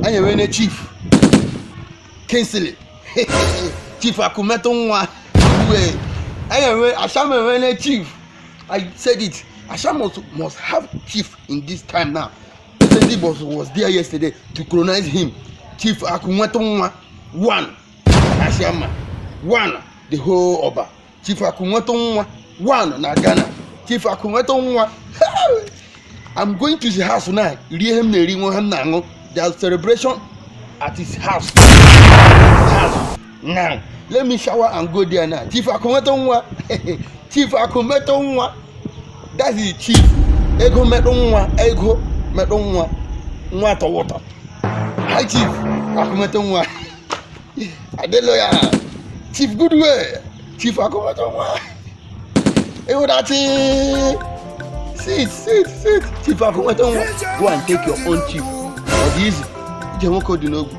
Anyị enwene Chief Kingsley, Chief Akụmetụ nwa. Wee anyị enwe Ashama, enwene chief. I said it, Ashama must have chief in this time now. President was there yesterday to colonize him. Chief Akụmetụ nwa one, Ashama one, the whole Ọba. Chief Akụmetụ nwa one na Ghana. Chief Akụmetụ nwa, I'm going to his house now, rie ihe m na-eri, nwe ihe m na-aṅụ. There's celebration at his house, his house now. Let me shower and go there now. Chief Akụmetụ nwa, Chief Akụmetụ nwa, that's the chief. Ego metụ nwa, ego metụ nwa, nwa atọwa ụtọ. Hi, Chief Akụmetụ nwa Adeloya, Chief Goodwill, Chief Akụmetụ nwa ịhụdachi. Sit, sit, sit. Chief Akụmetụ nwa, go and take your own chief. Ọ dị easy. Ije nwoke dị n'ogwu.